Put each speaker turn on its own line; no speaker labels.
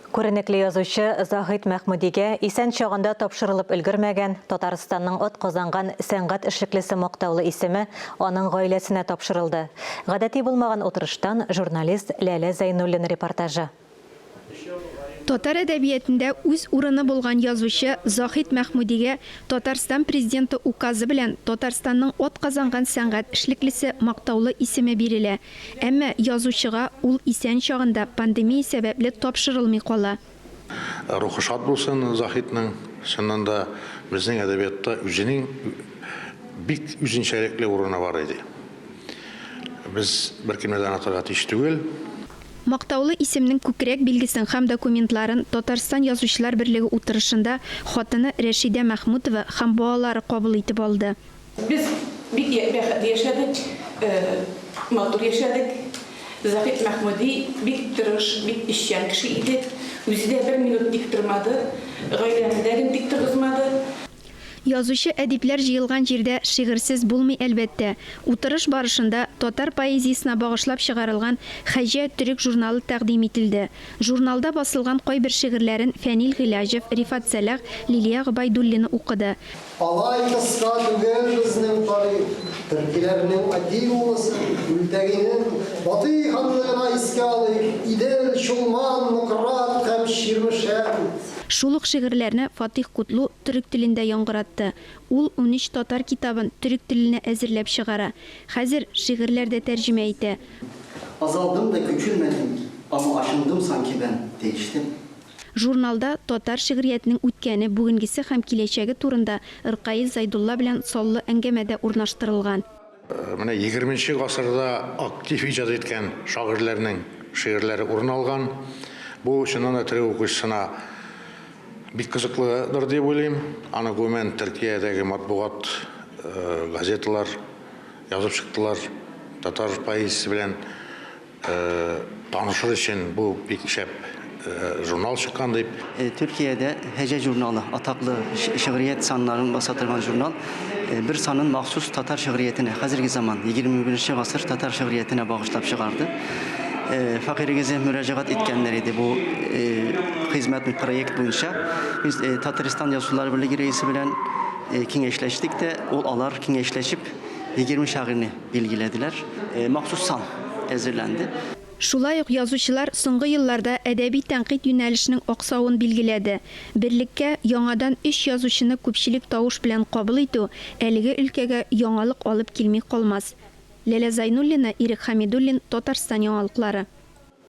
Күренекле язучы Заһид Мәхмүдигә исән чагында тапшырылып өлгермәгән Татарстанның атказанган сәнгать эшлеклесе мактаулы исеме аның гаиләсенә тапшырылды. Гадәти булмаган утырыштан журналист Ләлә Зәйнуллина репортажы.
Татар әдәбиятендә үз урыны булган язучы Заһид Мәхмүдигә Татарстан Президенты Указы белән Татарстанның атказанган сәнгать эшлеклесе мактаулы исеме бирелә. Әмма язучыга ул исән чагында пандемия сәбәпле тапшырылмый кала.
Рухы шат булсын Заһидның. Чыннан да, безнең әдәбиятта үзенең бик үзенчәлекле урыны бар иде. Без беркемне дә онытырга тиеш түгел.
Мактаулы исемнең күкрәк билгесен һәм документларын Татарстан Язучылар берлеге утырышында хатыны Рәшидә Мәхмүтова һәм балалары кабул итеп алды.
Без бик бәхетле яшәдек, матур яшәдек. Заһид Мәхмүди бик тырыш, бик эшчән кеше иде. Үзе дә бер минут тик тормады, гаиләне дә гел тик торгызмады.
Язучы-әдипләр җыелган җирдә шигырьсез булмый, әлбәттә. Утырыш барышында татар поэзиясенә багышлап чыгарылган Хәҗә төрек журналы тәкъдим ителде. Журналда басылган кайбер шигырьләрен Фәнил Гыйләҗев, Рифат Сәлах, Лилия Гобәйдуллина укыды.
Алай кыска түгел безнең тарих. Төркиләрнең Атилласын, Күлтәгинен, Батый ханлыгына искә алыйк, Идел, Чулман, Нократ һәм Чирмешән.
Шул ук шигырьләрне Фатих Кутлу төрек телендә яңгыратты. Ул 13 татар китабын төрек теленә әзерләп чыгара. Хәзер шигырьләр дә тәрҗемә итә.
Азалдым да küçülmedim, ama aşındım sanki ben, değiştim.
Журналда татар шигъриятенең үткәне, бүгенгесе һәм киләчәге турында Ркаил Зәйдулла белән саллы әңгәмә дә урнаштырылган.
Менә егерменче гасырда актив иҗат иткән шагыйрьләрнең шигырьләре урын алган. Бу, чыннан да, төрек укучысына бик кызыклыдыр дип уйлыйм. Аны, гомумән, Төркиядәге матбугат, газеталар язып чыктылар. Татар поэзиясе белән Танышыр өчен бу бик шәп журнал чыккан дип.
Төркиядә Һәҗә журналы, атаклы шигърият саннарын баса торган журнал, бер санын махсус татар шигъриятенә, хәзерге заман, 21 гасыр татар шигъриятенә багышлап чыгарды. Фәкыйрегезгә мөрәҗәгать иткәннәр иде бу хезмәт, проект буенча. Без Татарстан Язучылар берлеге рәисе белән киңәшләштек тә, ул алар киңәшләшеп 20 шагыйрьне билгеләделәр. Махсус сан әзерләнде.
Шулай ук язучылар соңгы елларда әдәби тәнкыйть юнәлешенең аксавын билгеләде. Берлеккә яңадан өч язучыны күпчелек тавыш белән кабул итү әлеге өлкәгә яңалык алып килми калмас. Ләлә Зайнуллина, Ирек Хәмидуллин, Татарстан яңалыклары.